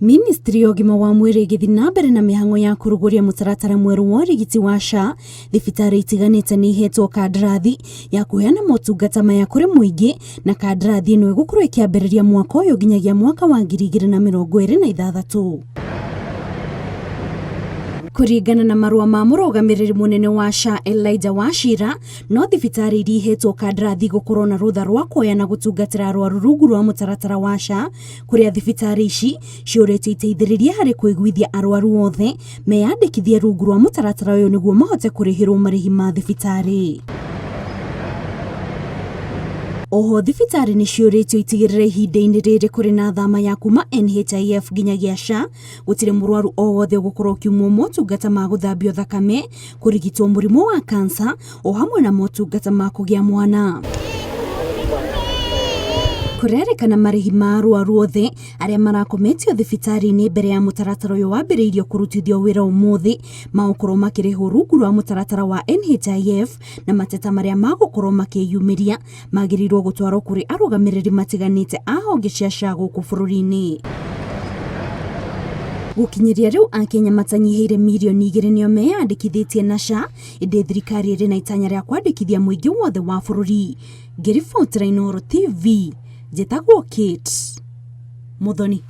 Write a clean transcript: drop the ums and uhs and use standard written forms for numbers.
Ministry ya ũgima wa mwĩrĩ ĩgĩthiĩ na mbere na mĩhang'o ya kũrugũria mũtaratara mwerũ wa ũrigiti wa SHA, thibitarĩ itiganĩte nĩ ihetwo kandarathi ya kũheana motungata maya kũrĩ mũingĩ, na kandarathi ĩno ĩgũkorwo ĩkĩambĩrĩria mwaka ũyũ nginyagia mwaka wa 2026. Kũringana na marũa ma mũrũgamĩrĩri mũnene wa SHA Elijah Wachira, no thibitarĩ iria ihetwo kandarathi gũkorwo na rũtha rwa kuoya na gũtungatĩra arwaru rungu rwa mũtaratara wa SHA, kũrĩa thibitarĩ ici ciũrĩtio iteithĩrĩrie harĩ kũiguithia arwaru othe meyandĩkithie rungu rwa mũtaratara ũyũ nĩguo mahote kũrĩhĩrwo marĩhi ma thibitarĩ. Oho thibitarĩ nĩ ciũrĩtio itigĩrĩre ihinda-inĩ rĩrĩ kũrĩ na thama ya kuma NHIF nginyagia SHA, gũtirĩ mũrwaru o wothe ũgũkorwo ũkiumwo motungata ma gũthambio thakame, kũrigitwo mũrimũ wa kansa o hamwe na motungata ma kũgĩa mwana. Kũrerĩkana marĩhi ma arwaru othe arĩa marakometio thibitarĩ-inĩ mbere ya mũtaratara ũyũ wambĩrĩirio kũrutithio wĩra ũmũthĩ magũkorwo makĩrĩhwo rungu rwa mũtaratara wa NHIF, na mateta marĩa magũkorwo makĩyumĩria magĩrĩirwo gũtwarwo kũrĩ arũgamĩrĩri matiganĩte a honge cia SHA gũkũ bũrũri-inĩ. Gũkinyĩria rĩu Akenya matanyihĩire mirioni 2 nĩo meyandĩkithĩtie na SHA, ĩndĩ thirikari ĩrĩ na itanya rĩa kwandĩkithia mũingĩ wothe wa bũrũri. Ngĩribotera Inooro TV, njĩtagwo Kate Muthoni.